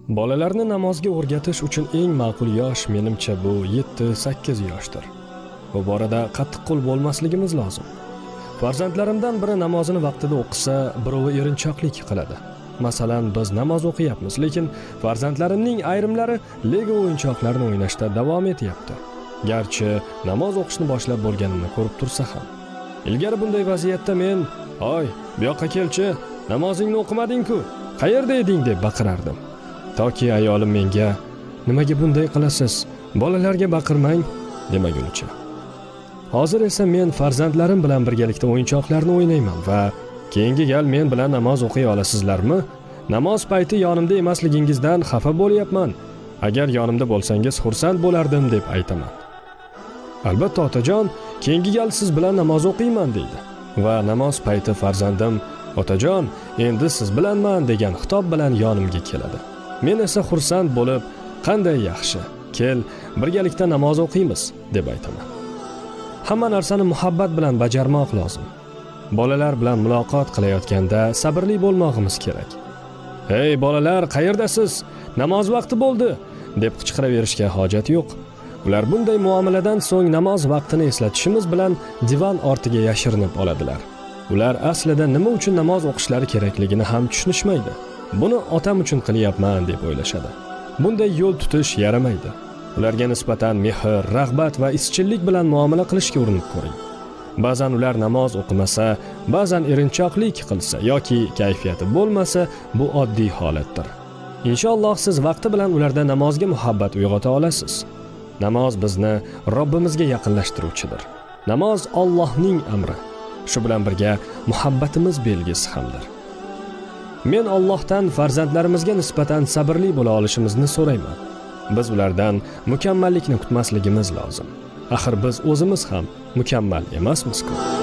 Bolalarni namozga o'rgatish uchun eng ma'qul yosh menimcha bu 7-8 yoshdir. Bu borada qattiqqo'l bo'lmasligimiz lozim. Farzandlarimdan biri namozini vaqtida o'qisa, birovi erinchoqlik qiladi. Masalan, biz namoz o'qiyapmiz, lekin farzandlarimning ayrimlari Lego o'yinchoqlarini o'ynashda davom etyapti. Garchi namoz o'qishni boshlab bo'lganimni ko'rib tursa ham. Ilgari bunday vaziyatda men: "Oy, bu yoqqa kelchi, namozingni o'qimading-ku, qayerda eding?" deb baqirardim. Toki ayolim menga: "Nimaga bunday qilasiz? Bolalarga baqirmang" demagunicha. Hozir esa men farzandlarim bilan birgalikda o'yinchoqlarni o'ynayman va keyingi gal men bilan namoz o'qiy olasizlarmi? Namoz payti yonimda emasligingizdan xafa bo'lyapman. Agar yonimda bo'lsangiz xursand bo'lardim deb aytaman. Albatta otajon, keyingi gal siz bilan namoz o'qiyman deydi. Va namoz payti farzandim: "Otajon, endi siz bilanman" degan xitob bilan yonimga keladi. Men esa xursand bo'lib, "Qanday yaxshi, kel, birgalikda namoz o'qiymiz" deb aytaman. Hamma narsani muhabbat bilan bajarmoq lozim. Bolalar bilan muloqot qilayotganda sabrli bo'lmog'imiz kerak. "Ey bolalar, qayerdasiz? Namoz vaqti bo'ldi" deb qichqiraverishga hojat yo'q. Ular bunday muomaladan so'ng namoz vaqtini eslatishimiz bilan divan ortiga yashirinib oladilar. Ular aslida nima uchun namoz o'qishlari kerakligini ham tushunishmaydi. Buni otam uchun qilyapman deb o'ylashadi. Bunday yo'l tutish yaramaydi. Ularga nisbatan mehr, rag'bat va izchillik bilan muomala qilishga urinib ko'ring. Ba'zan ular namoz o'qimasa, ba'zan erinchoqlik qilsa yoki kayfiyati bo'lmasa, bu oddiy holatdir. Inshaalloh siz vaqti bilan ularda namozga muhabbat uyg'ota olasiz. Namoz bizni Robbimizga yaqinlashtiruvchidir. Namoz Allohning amri. Shu bilan birga muhabbatimiz belgisi hamdir. Men Allohdan farzandlarimizga nisbatan sabrli bo'la olishimizni so'rayman. Biz ulardan mukammallikni kutmasligimiz lozim. Axir biz o'zimiz ham mukammal emasmiz-ku.